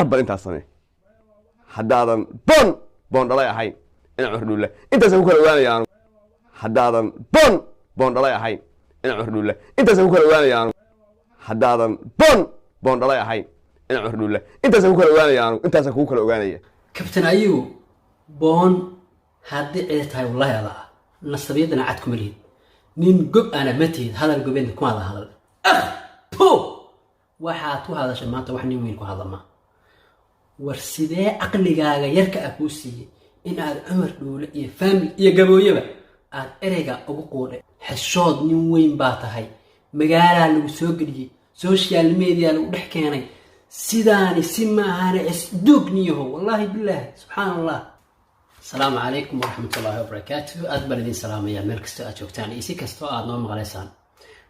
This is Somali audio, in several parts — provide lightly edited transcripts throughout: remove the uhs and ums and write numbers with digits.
Carab bal intaas samee. Haddaadan boon boon dhalay ahayn, ina Cumar Dhuulle, intaasaan ku kala ogaanaya anu. Haddaadan boon boon dhalay ahayn, ina Cumar Dhuulle, intaasaan ku kala ogaanaya anu. Haddaadan boon boon dhalay ahayn, ina Cumar Dhuulle, intaasaan ku kala ogaanaya anu, intaasaan kugu kala ogaanaya. Kabtan Ayuu boon haddii cidi tahay, wallaahi adaa ah. Nasabiyadana cad kuma lihid, nin gob ana ma tihid, hadal gobeedna kumaada hadal. Ah po, waxaad ku hadashay maanta wax nin weyn ku hadla maa. War sidee caqligaaga yarka ah kuu siiyey in aad Cumar Dhuule iyo family iyo Gabooyaba aad ereyga ugu quudhay? Xeshood, nin weyn baa tahay. Magaalaa lagu soo geliyey, social media lagu dhex keenay. Sidaani si maahane, cisduug niyaho, wallaahi bilaahi, subxaan Allah. Asalaamu calaykum waraxmatullaahi wabarakaatu. Aad baan idin salaamayaa meel kastoo aad joogtaan iyo si kastoo aad noo maqlaysaan.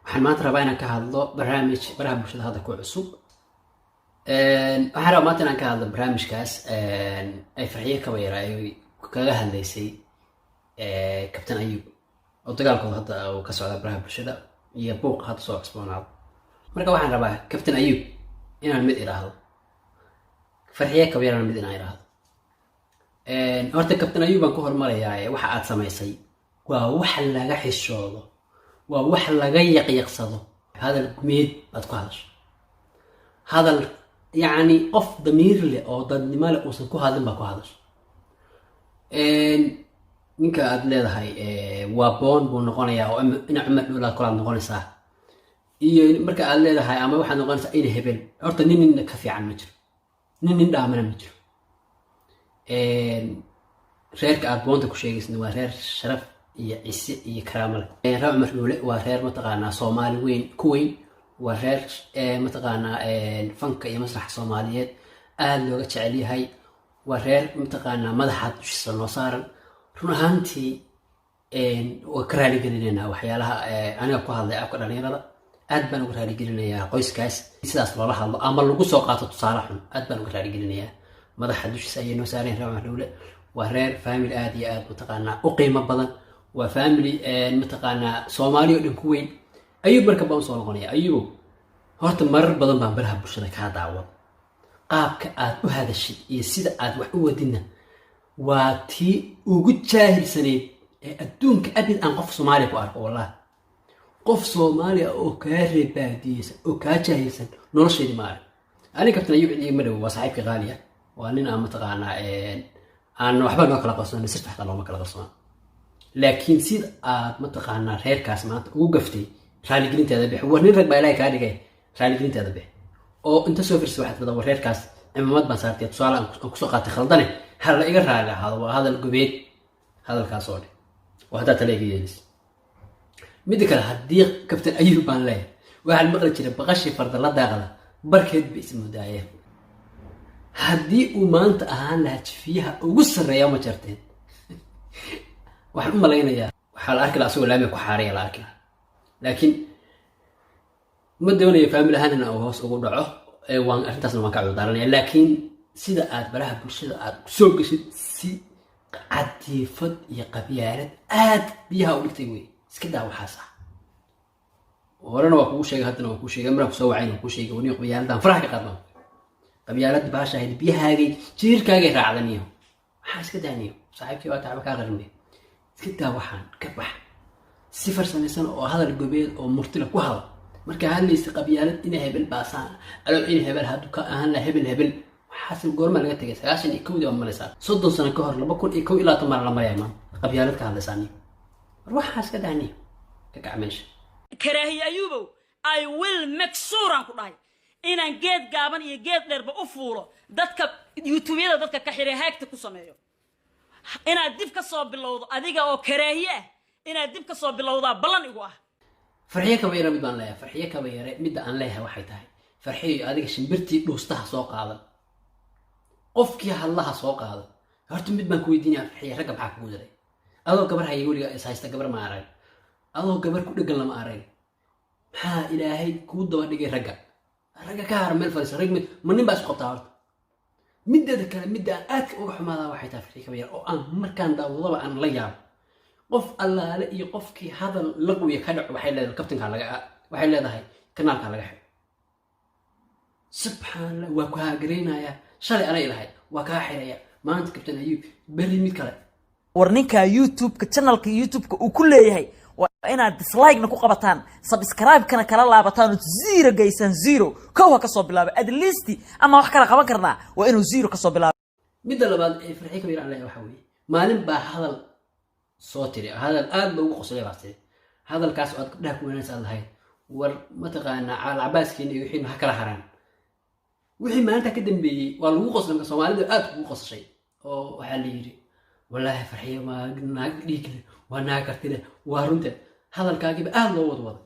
Waxaan maanta rabaa inaan ka hadlo barnaamij baraha bulshada hadda ku cusub. Waxaan rabaa maanta inaan ka hadlo barnaamijkaas ay Farxiyo Kabayar ay kaga hadlaysay Kabtan Ayub, oo dagaalkooda hadda uu ka socda baraha bulshada iyo buuq hadda soo cusboonaado. Marka waxaan rabaa Kabtan Ayub inaan mid idhaahdo, Farxiye Kabayarna mid inaan idhaahdo. Horta Kabtan Ayub baan ku hormarayaa. Waxa aad samaysay waa wax laga xishoodo, waa wax laga yaqyaqsado. Hadal gumeed baad ku hadashay, hadal yacni qof damiir leh oo dadnimo leh uusan ku hadlin baa ku hadashay. Ninka aad leedahay waa boon buu noqonayaa oo ina Cumar Dhuulaad kolaad noqonaysaa, iyo marka aad leedahay ama waxaad noqonaysaa ina hebel. Horta nin nin ka fiican ma jiro, nin nin dhaamana ma jiro. Reerka aad boonta ku sheegaysna waa reer sharaf iyo cise iyo karaamo leh. Reer Cumar Dhuule waa reer mataqaanaa Soomaali weyn ku weyn, waa reer mataqaanaa fanka iyo masraxa Soomaaliyeed aada looga jecel yahay, waa reer mataqaanaa madaxa dushiisa noo saaran. Run ahaantii waa ka raaligelinaynaa waxyaalaha aniga ku hadlay afka dhalinyarada. Aad baan uga raaligelinayaa qoyskaas sidaas loola hadlo ama lagu soo qaato tusaale xun. Aad baan uga raaligelinayaa. Madaxa dushiisa ayay noo saareen. Reer Cumar Dhuule waa reer family aad iyo aad mataqaanaa u qiimo badan, waa family mataqaanaa Soomaali oo dhan ku weyn. Ayub marka baan usoo noqonaya. Ayubo, horta marar badan baan baraha bulshada kaa daawado. Qaabka aad u hadashid iyo sida aad wax u wadidna waa tii ugu jaahilsanayd ee adduunka abid aan qof Soomaaliya ku arko. Wallahi, qof Soomaaliya oo kaa reebaadiyeysan oo kaa jaahilsan nolosheedii ma arag. Ani Kabtan Ayub cid igama dhowo, waa saaxiibka qaaliya, waa nin aan mataqaanaa aan waxba noo kala qarsoon, sirta xataa looma kala qarsoon. Laakiin sida aad mataqaanaa reerkaas maanta ugu gaftay, raaligelinteeda bix. War nin rag baa Ilaahay kaa dhigay, raaligelinteeda bix oo inta soo firsa waxaad badan. War reerkaas cimaamad baan saartay, tusaale aan kusoo qaatay khaldane, ha la iga raali ahaado, waa hadal gobeed hadalkaas oo dheh, oo haddaa tale iga yeelis. Midda kale, haddii Kabtan Ayub baan leeyahay, waxaan maqli jiray baqashii farda la daaqda barkeed bay ismoodaayeen. Haddii uu maanta ahaan lahaa jifiyaha ugu sarreeya ma jarteen, waxaan u malaynayaa waxaa la arki lahaa asagoo laamiga ku xaaraya la arki lahaa. Laakiin ma doonayo family ahaan in uu hoos ugu dhaco, waan arrintaasna waan ka cudurdaaranaya. Laakiin sida aad baraha bulshada aad kusoo geshid si cadiifad iyo qabyaalad aad biyaha u dhigtay wey. Iska daa waxaas ah. Horena waa kugu sheegay, haddana waa kuu sheegay, maraan kusoo wacayn waa kuu sheegay. Wani qabyaaladan faraha ka qaadma, qabyaalada baasha ahayd biyahaagay jiirkaagay raacdaniyo. Waxaa iska daaniyo, saaxiibkii baa tacba kaa qarinay. Iska daa waxaan, ka bax. Si farsamaysan oo hadal gobeed oo murtila ku hadal. Markaa hadlaysa qabyaalad ina hebel baasaan alo, ina hebel hadduu ka ahaan laha hebel hebel, waxaas goormaa laga tegay? 91-dii baa malaysaa, 30 sano ka hor, 2021 maa la maraya. Maanta qabyaalad ka hadlaysaa niyo. War waxaa iska daa niyo, ka kac meesha. Karaahiye Ayuubow, I will make sure aan ku dhahay inaan geed gaaban iyo geed dheerba u fuulo dadka YouTubeyada dadka ka xiray haagta ku sameeyo. Inaad dib ka soo bilowdo adiga oo karaahiye ah, inaad dib ka soo bilowdaa ballan igu ah. Farxiyo Kabayare mid baan leeyahay. Farxiyo Kabayare midda aan leeyahay waxay tahay: Farxiyo, adiga shimbirtii dhuustaha soo qaadan, qofkii hadlaha soo qaadan. Horta mid baan ku weydiinaya, Farxiyo: ragga maxaa kugu diray? Adoo gabar haya, weliga is haysta gabar ma arag, adoo gabar ku dhegan lama arag. Maxaa Ilaahay kuu daba dhigay ragga? Ragga ka hara, meel fadhiisa. Rag mid ma nin baa isku qabtaa? Horta mideeda kale, midda aan aadka uga xumaadaa waxay tahay, Farxiyo Kabayare, oo aan markaan daawadaba aan la yaabo, qof allaale iyo qofkii hadal laqwiya ka dhaco waxay leedahay kabtankaa laga, waxay leedahay kanaalkaa laga xidho. Subxaan Allah, waa ku haagaraynayaa. Shalay anay lahayd waa kaa xiraya, maanta Kabtan Ayuub, berri mid kale. War ninka YouTube-ka, channelka YouTube-ka uu ku leeyahay waa inaad dislike-na ku qabataan, subscribe-kana kala laabataan oo zero geysaan. Zero kow ha kasoo bilaaba at least, ama wax kala qaban karnaa waa inuu zero kasoo bilaabo. Midda labaad ee Farxii Kabayar aan leeyahay waxaa weeye, maalin baa hadal soo tiri, hadal aad loogu qoslay baa tiri. Hadalkaas oo aad gabdhaha ku wanaagsan aad lahayd, war mataqaanaa, Calcabaaskiina iyo wixiina ha kala haraan. Wixii maalintaa ka dambeeyey waa lagu qoslay. Marka Soomaalidu aad kugu qosashay oo waxaa la yidhi, "Wallaahi Farxiyo maa naag dhiig leh, waa naag karti leh." Waa runta, hadalkaagiiba aad loo wadwaday.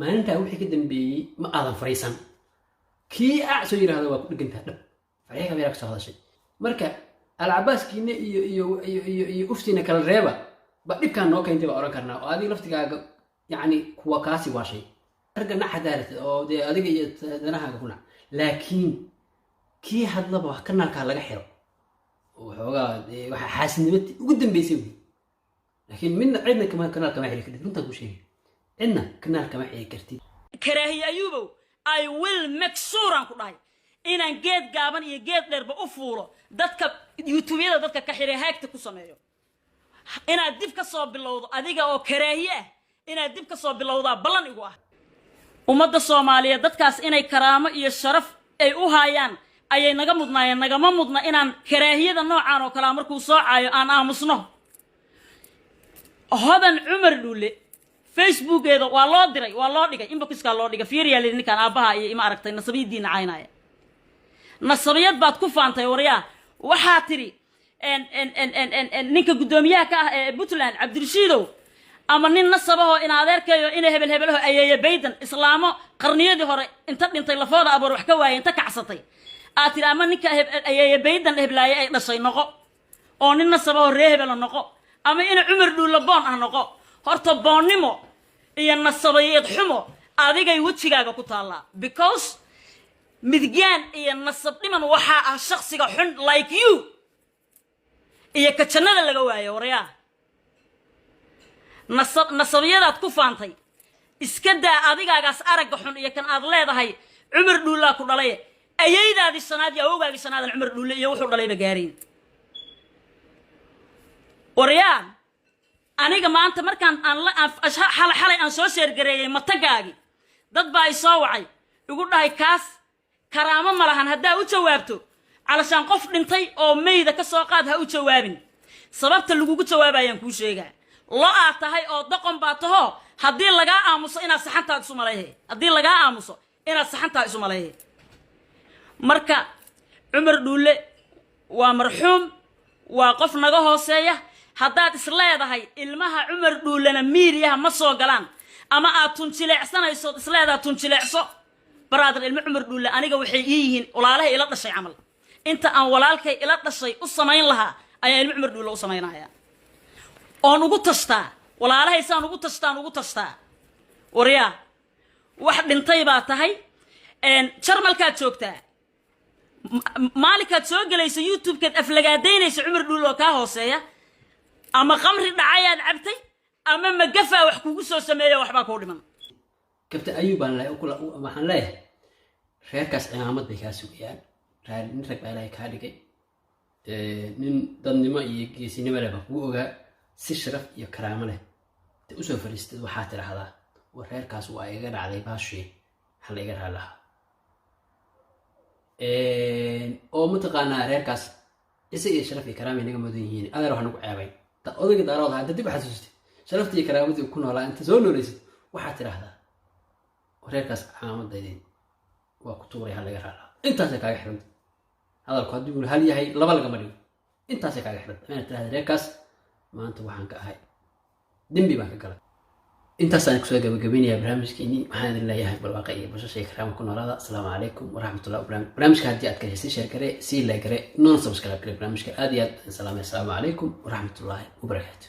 Maalintaa wixii ka dambeeyey ma aadan fariisan. Kii ac soo yidhahda waa ku dhegantaa dhab. Farxiyo Kabayar ka soo hadashay. Marka Alcabaaskiina iyo uftiina kala reeba ba dhibkaan noo keentay baa odhan karnaa, oo adiga laftigaaga yacni kuwa kaasi waashay. Ragga nac hadaaratid oo dee adiga iyo danahaaga ku nac, laakiin kii hadlaba wax kanaalkaa laga xiro oo waxoogaa dee waxaa xaasidnimati ugu dambeysay wey. Laakiin midna cidna kama kanaal kama xiri kartid. Runtaan kuu sheegay, cidna kanaal kama xiri kartid. Karaahiye Ayuubow, I will make sure aan ku dhahay inaan geed gaaban iyo geed dheerba u fuulo dadka YouTubeyada dadka ka xiray haagta ku sameeyo. Inaad dib ka soo bilowdo adiga oo karaahiye ah, inaad dib ka soo bilowdaa ballan igu ah. Ummadda Soomaaliyeed dadkaas inay karaamo iyo sharaf ay u haayaan ayay naga mudnaayeen. Nagama mudna inaan karaahiyada noocaan oo kalea markuu soo caayo aan aamusno. Hodan Cumar Dhuule Facebookeeda waa loo diray, waa loo dhigay, inboxkaa loo dhigay. Fiiriyaa lidhi, ninkaan aabbaha iyo ima aragtay nasabiyadiina caynaya. Nasabiyad baad ku faantay. Waryaa, waxaa tidhi ninka guddoomiyaha ka ah ee Puntland, Cabdirashiidow, ama nin nasabahoo in adeerkeeyo ina hebel hebelaho ayeeye baydan islaamo qarniyadii hore inta dhintay lafooda aboor wax ka waayay inta kacsatay aad tidhi, ama ninka ayeeye baydan heblaaye ay dhashay noqo oo nin nasabahoo ree hebela noqo, ama ina Cumar Dhuulla boon ah noqo. Horta boonnimo iyo nasabayeed xumo adigay wejigaaga ku taallaa, because midgaan iyo nasab dhiman waxaa ah shaksiga xun like you iyo ka jannada laga waayo. Waryaa, nasab nasabiyadaad ku faantay iska daa. Adigaagaas aragga xun iyo kan aad leedahay Cumar Dhuullaa ku dhalay, ayaydaadii shanaad iyo awowgaagii shanaadan Cumar Dhuulle iyo wuxuu dhalayba gaarayn. Waryaa, aniga maanta markaan aan la xalay aan soo share gareeyey matagaagi, dad baa i soo wacay, igu dhahay, "Kaas karaamo ma lahan haddaa u jawaabto." Calashaan qof dhintay oo meyda ka soo qaad ha u jawaabin. Sababta lagugu jawaabayaan kuu sheegaa. Lo aad tahay oo doqon baa tahoo, haddii lagaa aamuso inaad saxantaad isu malayhe, haddii lagaa aamuso inaad saxantaa isu malayhe. Marka Cumar Dhuulle waa marxuum, waa qof naga hooseeya. Haddaad is leedahay ilmaha Cumar Dhuullena miiriyaha ma soo galaan, ama aad tunjileecsanayso is leedahay tunjileecso, brother, ilmo Cumar Dhuulle aniga waxay ii yihiin walaalahay ila dhashay camal. Inta aan walaalkay ila dhashay u samayn lahaa ayaan ilmo Cumar Dhuulle u samaynaya oon ugu tashtaa. Walaalahay saan ugu tashtaan ugu tashtaa. Waryaa, wax dhintay baa tahay. Jarmalkaad joogtaa, maalinkaad soo gelayso YouTube-kaad aflagaadaynayso Cumar Dhuul oo kaa hooseeya, ama qamri dhacayaad cabtay ama magafaa wax kugu soo sameeya, waxbaa kuu dhiman. Kabtan Ayuub baan waxaan leeyahay, reerkaas cimaamad bay kaa sugayaan. Nin rag baa Ilaahay kaa dhigay, nin dadnimo iyo geesinimo leh baa kugu ogaa. Si sharaf iyo karaamo leh inta usoo fadhiistad waxaa tidhaahdaa, "War reerkaas waa iga dhacday baashii, waxaa la iga raali lahaa," oo mataqaanaa reerkaas cise iyo sharaf iyo karaamay naga mudan yihiin. Adeer, waxaa nagu ceebay odayga Daarood ahaa. Inta dib u xasuustay sharaftii iyo karaamadii ku noolaa, inta soo noolaysid waxaad tidhaahdaa, "Reerkaas cimaamadaydi waa ku tuuray, ha laga raali lahaa." Intaasay kaaga xiranta. Hadalku haddii uu hal yahay laba lagama dhigo. Intaasay kaaga xiranta inaad tidhahda, "Reerkaas maanta waxaan ka ahay dembi baan ka galay." Intaasaan kusoo gabagabaynayaa barnaamijkeenii. Waxaan idin leeyahay barwaaqa iyo bashasha iyo karaama ku noolaada. Asalaamu calaykum waraxmatullah. Barnaamijka haddii aad ka hesay, share gare, sii like gare, noona subscribe gare barnaamijka. Aad iyo aad salaamay. Asalaamu calaykum waraxmatullaahi wabarakaatu.